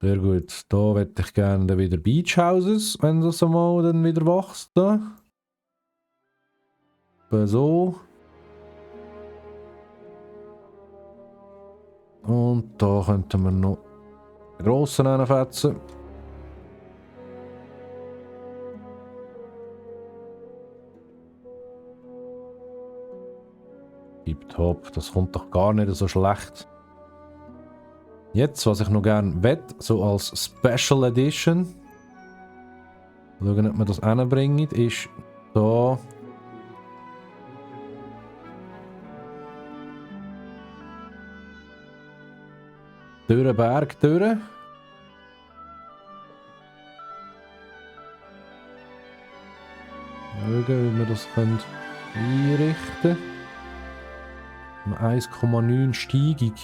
Sehr gut. Da hätte ich gerne wieder Beach Houses, wenn das einmal dann wieder wächst. Da. So. Und da könnten wir noch grossen reinfetzen. Tipptopp, das kommt doch gar nicht so schlecht. Jetzt, was ich noch gerne wett, so als Special Edition, schauen, ob wir das hinbringen, ist da durch den Berg durch. Schauen, wie wir das einrichten können. 1,9 Steigung.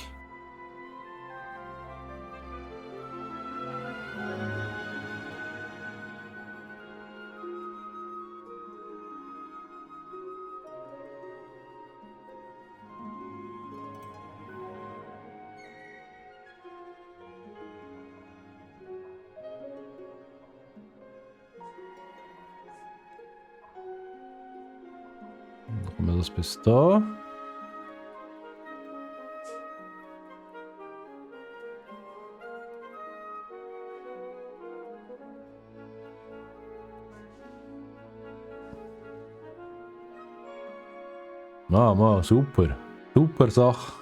Machen wir das bis da. Mal, super. Super Sache.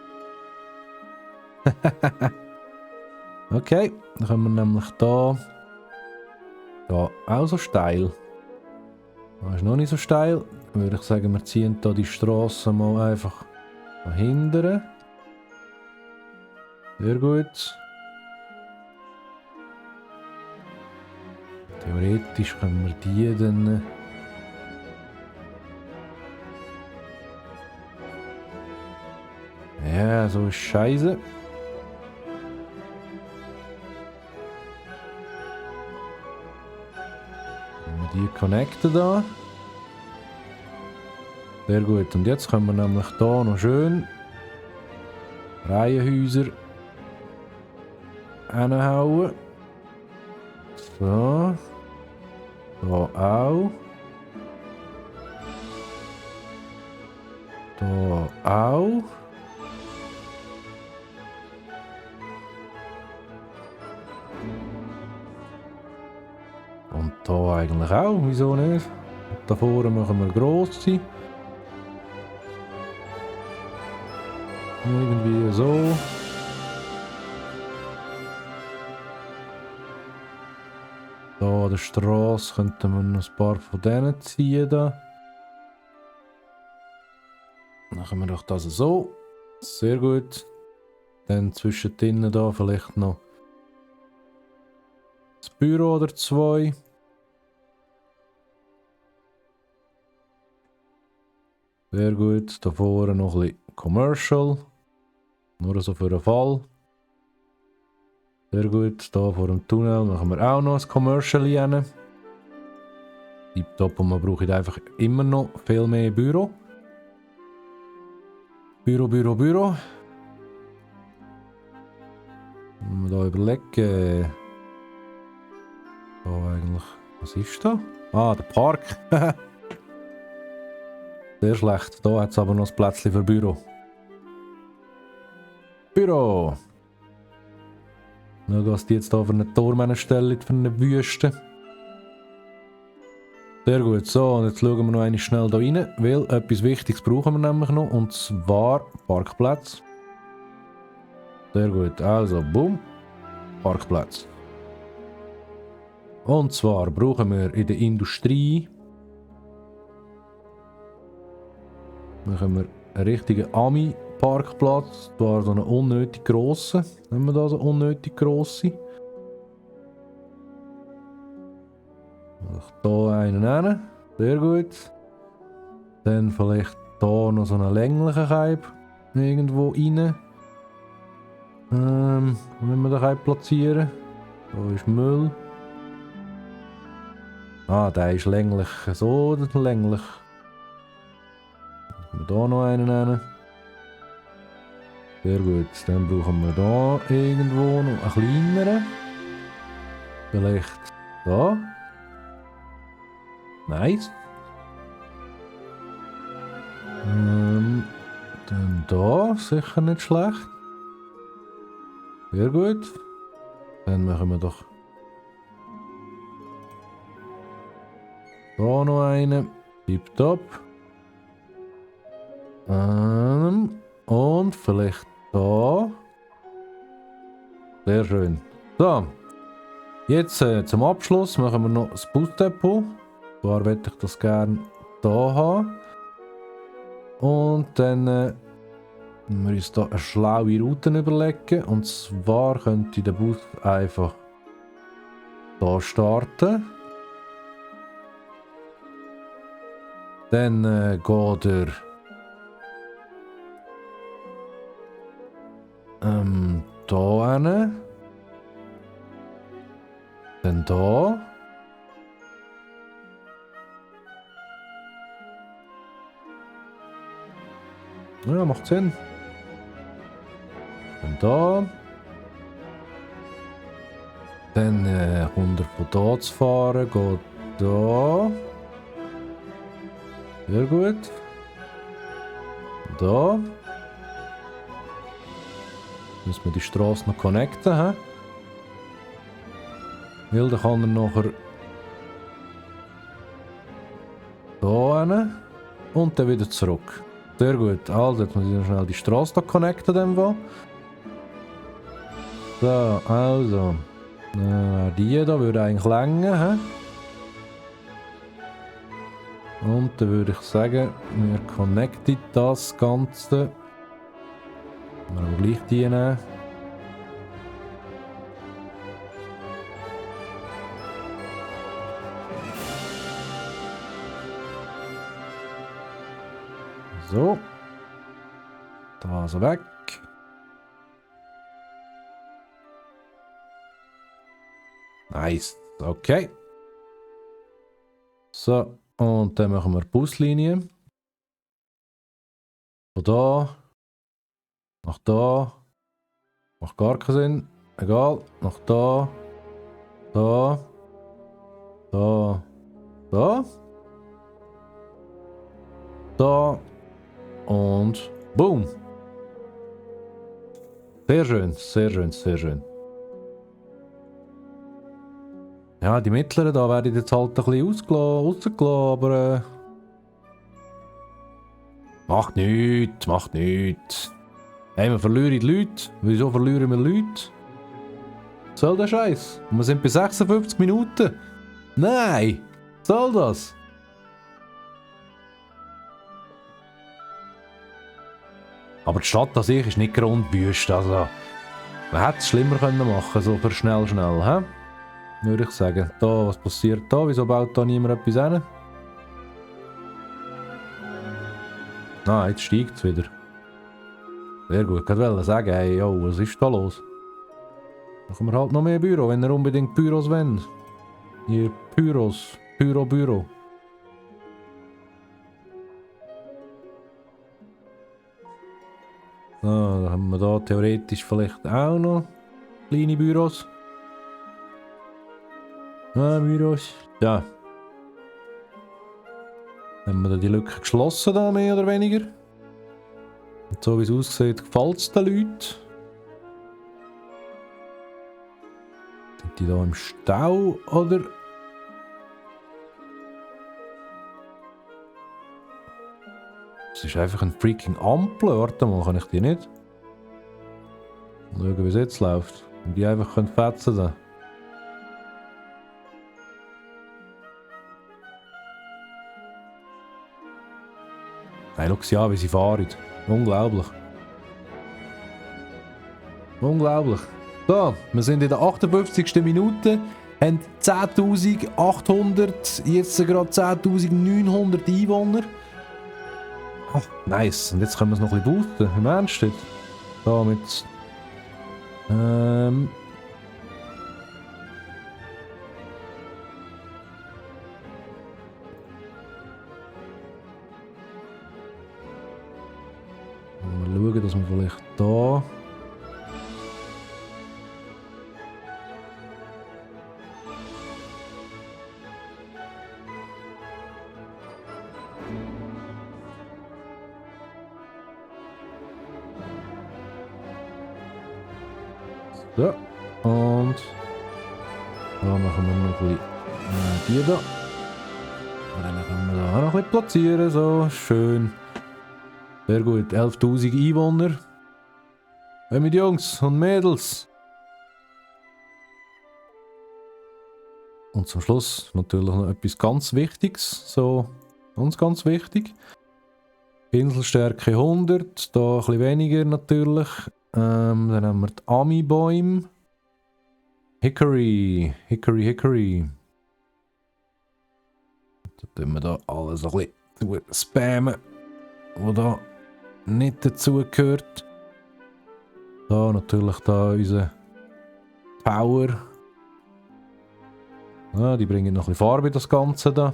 Okay, dann können wir nämlich da auch so steil. Das ist noch nicht so steil. Dann würde ich sagen, wir ziehen da die Straße mal einfach dahinter. Sehr gut. Theoretisch können wir die dann ja, so ist scheiße. Die connecten da. Sehr gut. Und jetzt können wir nämlich hier noch schön Reihenhäuser hinhauen. So. Da auch. Da auch. Und da eigentlich auch, wieso nicht? Da vorne machen wir grosse. Irgendwie so. Da an der Straße könnten wir noch ein paar von denen ziehen. Da. Dann machen wir doch das so. Sehr gut. Dann zwischendrin da vielleicht noch das Büro oder zwei. Sehr gut. Da vorne noch ein bisschen Commercial. Nur so für den Fall. Sehr gut. Da vor dem Tunnel machen wir auch noch ein Commercial rein. Tipptopp. Und man braucht einfach immer noch viel mehr Büro. Büro. Wenn wir da überlegen. Da eigentlich. Was ist da? Ah, der Park. Sehr schlecht. Da hat es aber noch ein Plätzchen für Büro. Büro! Schau, was die jetzt hier für einen Turm stellen, für eine Wüste. Sehr gut. So, und jetzt schauen wir noch einmal schnell hier rein, weil etwas Wichtiges brauchen wir nämlich noch, und zwar Parkplatz. Sehr gut. Also, boom. Parkplatz. Und zwar brauchen wir in der Industrie machen wir einen richtigen Ami-Parkplatz. Zwar so einen unnötig grossen. Nehmen wir da so unnötig grosse. Hier einen hin. Sehr gut. Dann vielleicht hier noch so einen länglichen Keib irgendwo rein. Wenn wir den platzieren. Da ist Müll. Ah, der ist länglich. So länglich. Machen wir hier noch einen hin. Sehr gut. Dann brauchen wir hier irgendwo noch einen kleineren. Vielleicht da. Nice. Dann da. Sicher nicht schlecht. Sehr gut. Dann machen wir doch da noch einen. Tipptopp. Und vielleicht da. Sehr schön. So. Jetzt zum Abschluss machen wir noch das Busdepot. Zwar möchte ich das gerne da haben. Und dann müssen wir uns da eine schlaue Route überlegen. Und zwar könnte der Bus einfach da starten. Dann geht er da hin. Dann da. Ja, macht Sinn. Dann da. Dann kommt er von da zu fahren, geht da. Sehr gut. Da. Müssen wir die Straße noch connecten, he? Weil dann kann er nachher da hin und dann wieder zurück. Sehr gut. Also, jetzt muss ich noch schnell die Straße da connecten. So, also. Die da würde eigentlich länger. Und dann würde ich sagen, wir connecten das Ganze. Wir haben gleich die nehmen. So. Da ist er weg. Nice. Okay. So. Und dann machen wir Buslinie. Von da. Nach da. Macht gar keinen Sinn. Egal. Nach da. Da. Da. Da. Da. Und boom. Sehr schön, sehr schön, sehr schön. Ja, die mittleren da werden jetzt halt ein bisschen rausgelassen, aber macht nichts, macht nichts. Hey, wir verlieren die Leute. Wieso verlieren wir Leute? Was soll der Scheiß? Wir sind bei 56 Minuten. Nein! Was soll das? Aber die Stadt an sich ist nicht grundwüst, also man hätte es schlimmer können machen, so für schnell, hä? Würde ich sagen. Da, was passiert da? Wieso baut da niemand etwas hin? Ah, jetzt steigt es wieder. Sehr gut, ich wollte sagen, hey, yo, was ist da los? Machen wir halt noch mehr Büro, wenn ihr unbedingt Büros wollt. Hier, Büros, Büro. So, dann haben wir da theoretisch vielleicht auch noch kleine Büros. Ah, Büros. Ja. Haben wir dann die Lücke geschlossen, da mehr oder weniger. Und so wie es aussieht, gefällt es den Leuten. Sind die da im Stau oder? Es ist einfach ein freaking Ampel. Warte mal, kann ich die nicht? Schauen, wie es jetzt läuft. Und die einfach fetzen können. Hey, schau sie an, wie sie fahren. Unglaublich. Unglaublich. So, wir sind in der 58. Minute, haben 10.800, jetzt gerade 10.900 Einwohner. Oh, nice. Und jetzt können wir es noch ein bisschen boosten. Im Ernst jetzt? Da mit... Mal schauen, dass wir vielleicht da... So, und da machen wir noch ein bisschen die da. Und dann können wir da auch noch ein bisschen platzieren, so schön. Sehr gut, 11.000 Einwohner. Hey mit Jungs und Mädels. Und zum Schluss natürlich noch etwas ganz Wichtiges, so ganz wichtig. Inselstärke 100, da ein bisschen weniger natürlich. Dann haben wir die Ami-Bäume. Hickory. Da tun wir da alles ein bisschen spammen, was da nicht dazugehört. Da natürlich da unser Power. Ja, die bringen noch ein bisschen Farbe in das Ganze da.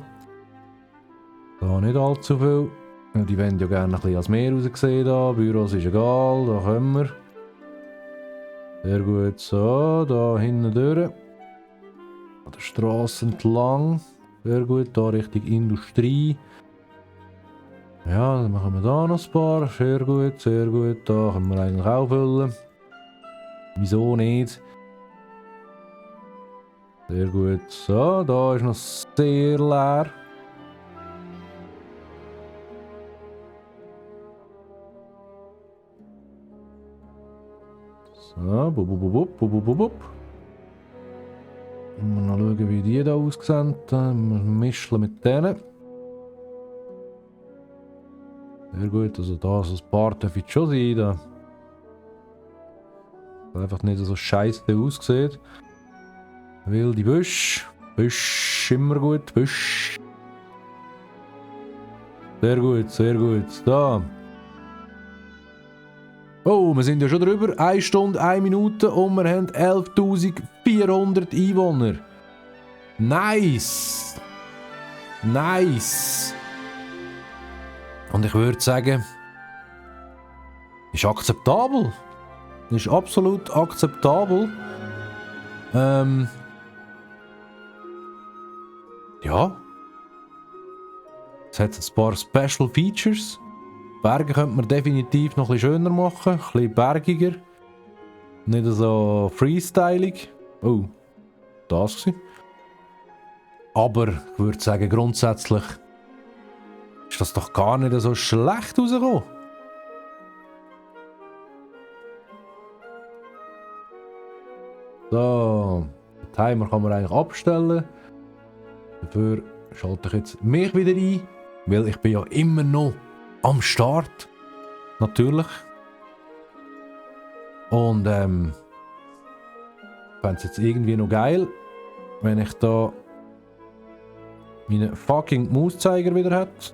Da nicht allzu viel. Ja, die wollen ja gerne ein bisschen als Meer raussehen da. Büros ist egal, da können wir. Sehr gut, so, da hinten durch. An der Straße entlang. Sehr gut, da Richtung Industrie. Ja, dann machen wir da noch ein paar. Sehr gut, da können wir eigentlich auch füllen. Wieso nicht? Sehr gut, so, da ist noch sehr leer. So, bup. Mal schauen, wie die da aussehen. Wir mischen mit denen. Sehr gut, also da so ein paar dürfen schon sein. Da. Einfach nicht so scheiße aussieht. Wilde Büsch. Büsch, immer gut, Büsch. Sehr gut, da. Oh, wir sind ja schon drüber. 1 Stunde, 1 Minute und wir haben 11.400 Einwohner. Nice! Und ich würde sagen, ist akzeptabel. Ist absolut akzeptabel. Ja. Es hat ein paar Special Features. Berge könnte man definitiv noch ein bisschen schöner machen, ein bisschen bergiger. Nicht so freestylig. Oh, das war. Aber ich würde sagen, grundsätzlich ist das doch gar nicht so schlecht rausgekommen. So, den Timer kann man eigentlich abstellen. Dafür schalte ich jetzt mich wieder ein, weil ich bin ja immer noch am Start. Natürlich. Und ich fände es jetzt irgendwie noch geil, wenn ich da meinen fucking Mauszeiger wieder hätte.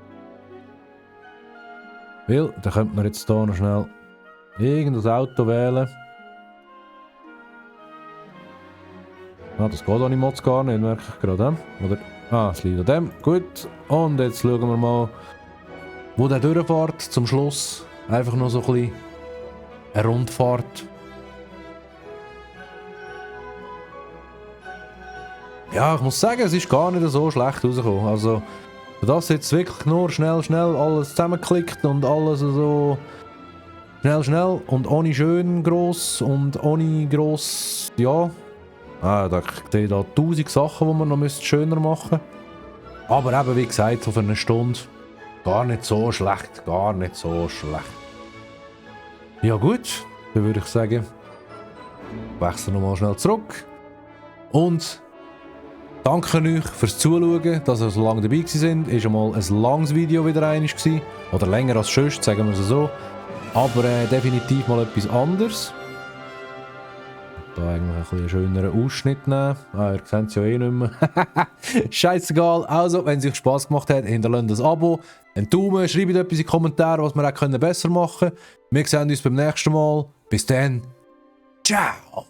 Weil, dann könnte man jetzt hier noch schnell irgendein Auto wählen. Ah, das geht ohne Mods gar nicht, merke ich gerade. Oder? Ah, es liegt an dem. Gut. Und jetzt schauen wir mal, wo der durchfährt zum Schluss. Einfach noch so ein bisschen eine Rundfahrt. Ja, ich muss sagen, es ist gar nicht so schlecht rausgekommen. Also, Das jetzt wirklich nur schnell alles zusammengeklickt und alles so schnell und ohne schön gross und ohne gross, ja. Da sehe ich da 1000 Sachen, die man noch schöner machen müsste. Aber eben, wie gesagt, so für eine Stunde gar nicht so schlecht, gar nicht so schlecht. Ja gut, dann würde ich sagen, wechseln wir nochmal schnell zurück. Und danke euch fürs Zuschauen, dass ihr so lange dabei sind. Ist einmal ein langes Video wieder einmal gewesen. Oder länger als sonst, sagen wir es so. Aber definitiv mal etwas anderes. Da eigentlich ein bisschen schöneren Ausschnitt nehmen. Ihr seht es ja eh nicht mehr. Scheißegal. Also, wenn es euch Spass gemacht hat, hinterlasst ein Abo, einen Daumen, schreibt etwas in die Kommentare, was wir auch besser machen können. Wir sehen uns beim nächsten Mal. Bis dann. Ciao.